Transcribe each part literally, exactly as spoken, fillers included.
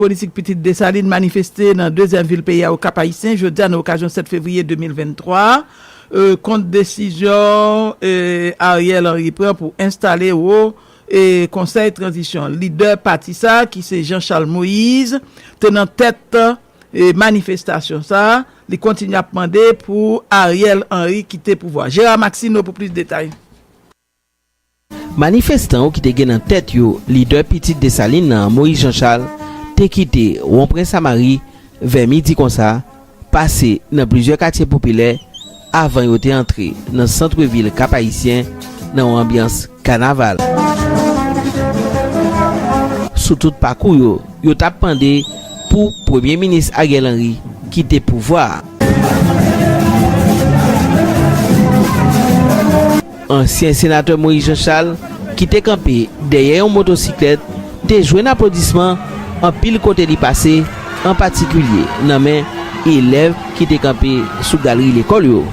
politik Pitit Desalin manifeste nan dezyèm vil peyi a, Okap Ayisyen, jodi a, nan okazyon sèt fevriye de mil venntwa, e, kont desizyon, e, Ariel Henry pran pou enstale wo, e, konsèy tranzisyon. Lidè pati sa, ki se Jean Charles Moïse, te nan tèt, e, manifestasyon sa. Li kontinye ap mande pou Ariel Henry kite pouvwa. Gérard Maxineau pou plis detay. Manifestan yo ki te gen nan tèt yo lidè Pitit Desalin nan, Moïse Jean Charles, te kite Wonpren Samari vè midi konsa, pase nan plizyè katye popilè avan yo te antre nan sant vil Kap Ayisyen nan yon anbyans kanaval. Sou tout pakou yo, yo t ap mande pou Premye Minis Ariel Henry kite pouvwa a. Ansyen senatè Moïse Jean Charles, ki te kanpe dèyè yon motosiklèt, te jwenn aplodisman anpil kote li pase, an patikilye nan men elèv ki te kanpe sou galri lekòl yo.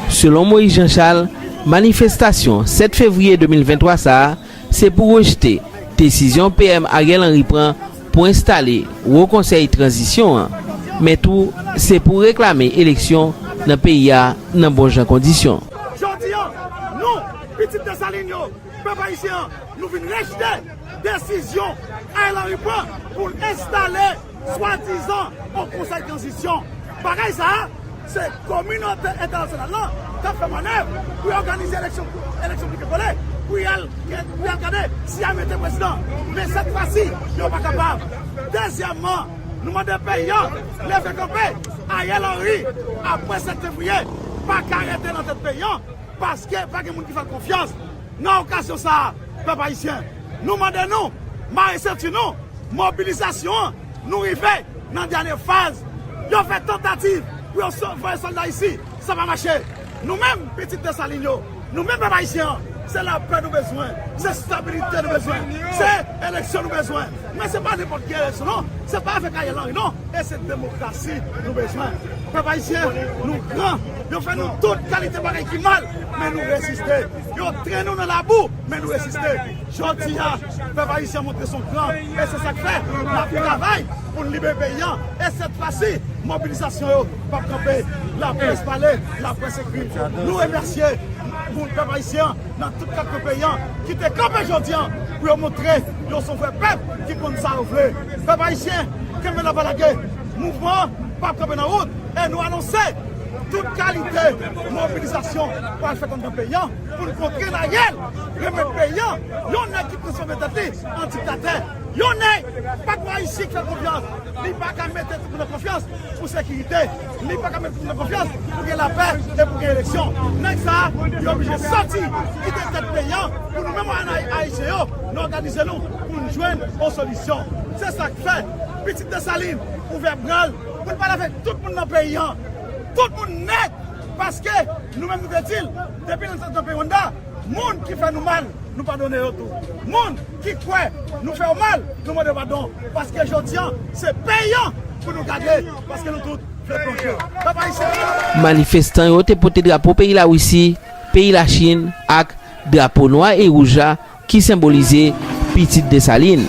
Selon Moïse Jean Charles, manifestasyon sèt fevriye de mil venntwa sa a, se pou rejte desizyon P M Ariel Henry pran pou enstale Wo Konsèy Tranzisyon an, men tou se pou reklame eleksyon nan peyi a nan bon jan kondisyon. Jodi a, nou, pitit Desalin yo, pèp ayisyen an, nou vin rejte desizyon Ariel Henry pran pou l enstale swadizan yon konsèy tranzisyon. Bagay sa a, se kominote entènasyonal lan k ap fè mannèv pou y òganize eleksyon, eleksyon pike kole, pou y al, pou y al gade si y a mete prezidan. Men sèt fwa si, yo pa kapab. Dezyèmman, nou mande peyi an leve kanpe. Ariel Henry, apre sèt fevriye, pa ka rete nan tèt peyi an, paske pa gen moun ki fè l konfyans. Nan okazyon sa a, pèp ayisyen, nou mande nou, mare senti nou, mobilizasyon an, nou rive nan dènye faz. Yo fè tantativ pou yo so-, voye sòlda isi, sa pa mache. Nou menm, pitit Desalin yo, nou menm pèp ayisyen an, se lapè nou bezwen, se stabilite nou bezwen, se eleksyon nou bezwen. Men se pa nenpòt ki eleksyon non, se pa avèk Ariel Henry non, e se demokrasi nou bezwen. Pèp ayisyen, nou gran, yo fè nou tout kalite bagay ki mal, men nou reziste. Yo trennen nou nan labou, men nou reziste. Jodi a, pèp ayisyen montre son gran, e se sa k fè n ap travay pou n libere peyi an. E sèt fwa si, mobilizasyon yo p ap kanpe. Laprès pale, laprès ekri. Nou remèsye moun pèp ayisyen an nan tout kat kwen peyi an ki te kanpe jodi a pou yo montre yo se yon vrè pèp ki konn sa yo vle. Pèp ayisyen, kenbe la pa lage. Mouvman an p ap kanpe nan wout e nou anonse tout kalite mobilizasyon pral fèt anndan peyi an pou n kontre Ariel, remèt peyi an yon nèg ki transfòme tèt li an diktatè. Yon nèg pa t wè ayisyen k fè l konfyans. Li pa ka mete tout moun nan konfyans pou sekirite. Li pa ka mete tout moun nan konfyans pou gen lapè e pou gen eleksyon. Nèg sa a, li oblije soti, kite tèt peyi an pou nou menm Ay-, Ayisyen yo, nou òganize nou pou n jwenn yon solisyon. Se sa k fè, pitit Desalin, ouvè bra l pou n pale avèk tout moun nan peyi an. Tout moun nèt, paske nou menm nou te di l, depi nan, nan peyi Rwanda, moun ki fè nou mal, nou padone yo tou. Moun ki kwè nou fè yo mal, nou mande yo padon. Paske jodi a, se peyi an pou nou gade, paske nou tout vle plonje. Pèp ayisyen. Manifestan yo te pote drapo peyi Larisi, peyi Lachin ak drapo nwa e wouj la ki senbolize Pitit Desalin.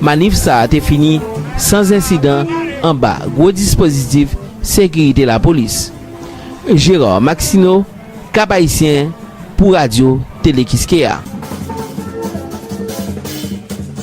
Manif sa a te fini san ensidan anba gwo dispozitif sekirite lapolis. Gérard Maxineau, Kap Ayisyen, pou Radyo Tele Kiskeya.